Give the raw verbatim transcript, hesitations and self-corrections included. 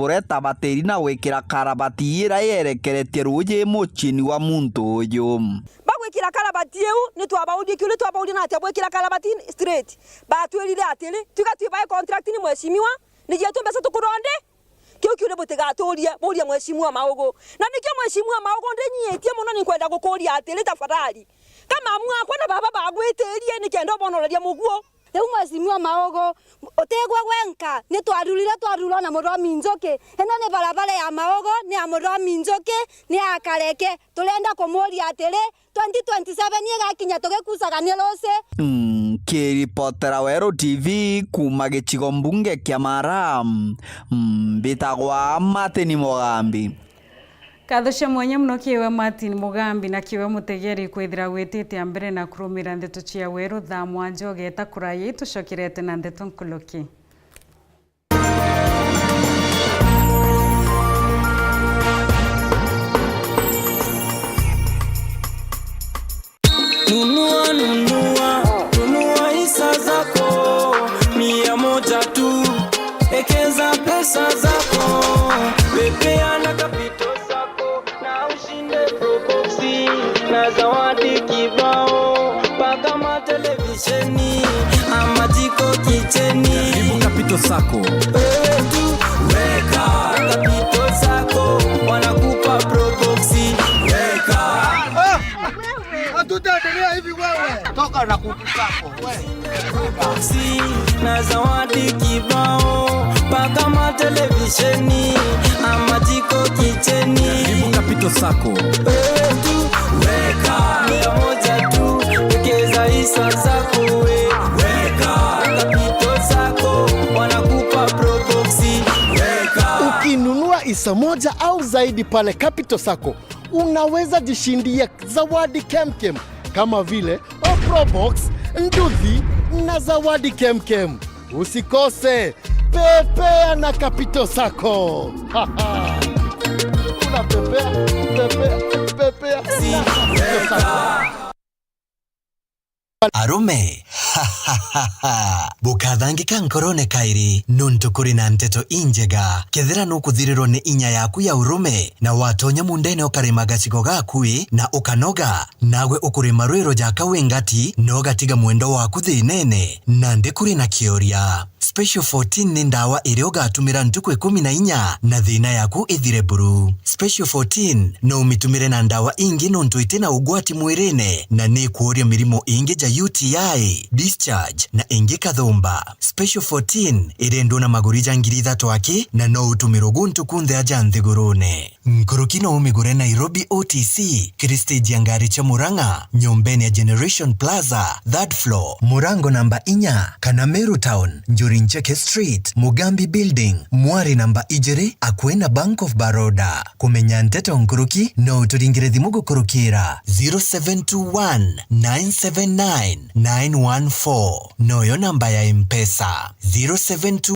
kureta batiri na gwikira karabati ira yerekeretie ruuji muciini wa muntu uyu. Bagwikira karabati iu, ni twabaurie kiu, ni twabaurie na atia bwikira karabati straight. Batwirire atiri, tiga twibae contract ni mheshimiwa, ni jietu mbeca tukuronde. Kiu kiu ni butigaturie, buria mheshimiwa Maugu. Na nikio mheshimiwa Maugu ndinyiitie mono, ni nkwenda gukuria atiri, tafadhali. Ka mamu akwa na baba bagwitirie, ni kenda ubonoreria muguo. Riu mheshimiwa Maugu, utigwe gwenka, ni twarurire twarurwa na Muthomi Njuki. Ino ni barabara ya Maugu, ni ya Muthomi Njuki, ni ya Kareke. Turenda kumuria atiri, twenty twenty-seven igakinya tugikusaga ni ruci. Nkiripotera Weru T V kuuma gicigo mbunge kia Mara, mbitagwa Martin Mugambi. Nkatho cia mwanya mono kiwe Martin Mugambi na kiwe mutegeri kwithira gwitite mbere na kurumira ndeto cia Weru thaa mwanja ugeta kuraya itucokerete na ndeto nkuluki. Nunua, nunua, nunua hisa zako, mia moja tu. Ekeza pesa zako, pepea na Capital Sacco, na ushinde Probox na zawadi kibao, mpaka matelevisheni ama jiko kicheni. Karibu Capital Sacco. Wewe tu weka Capital Sacco, wanakupa Probox, weka. Ah! Hatutaendelea hivi wewe. Toka na kuku zako, wewe. Si, na zawadi kibao, mpaka matelevisheni ama jiko kicheni. Karibu Capital Sacco. Wewe tu weka mia moja tu, wekeza hisa zako we. Weka Capital Sacco, wanakupa Probox. Weka. Ukinunua hisa moja au zaidi pale Capital Sacco, unaweza jishindia zawadi kemkem kama vile Probox, nduthi na zawadi kemkem. Usikose, pepea na Capital Sacco. Unapepea, pepea, pepea na Capital Sacco. Arume, bukathangika nkorone kairi, nontu kuri na nteto injega. Kethira nukuthirirwa ni inya yaku ya urume, na watonya mundene ukarima gacigo gaku ii, na ukanoga, nagwe ukurima rwiro jaka wi ngati, na ugatiga mwendwa waku thinene, nandi kuri na kioria. Special fourteen ni ndawa iria ugatumira ntuku ikumi na inya na thina yaku ithire buru. Special fourteen no umitumire na ndawa ingi nontu iti na ugwati mwirine na ni ikworia mirimu ingi ja U T I, discharge na ingi kathumba. Special fourteen irendwa na maguri ja ngiri ithatu aki na no utumirwe guntu kunthe aja nthigurune. Nkuruki no umigure Nairobi O T C, kiri stage ya ngari cia Murang'a, nyombene ya Generation Plaza, third floor, murango namba inya, kana Meru Town, Njuri Ncheke Street, Mugambi Building, mwari namba ijiri, akui na Bank of Baroda. Kumenya nteto nkuruki, no uturingire thimu gukurukira zero seven two one, nine seven nine, nine one four. Noyo namba ya Mpesa, zero seven two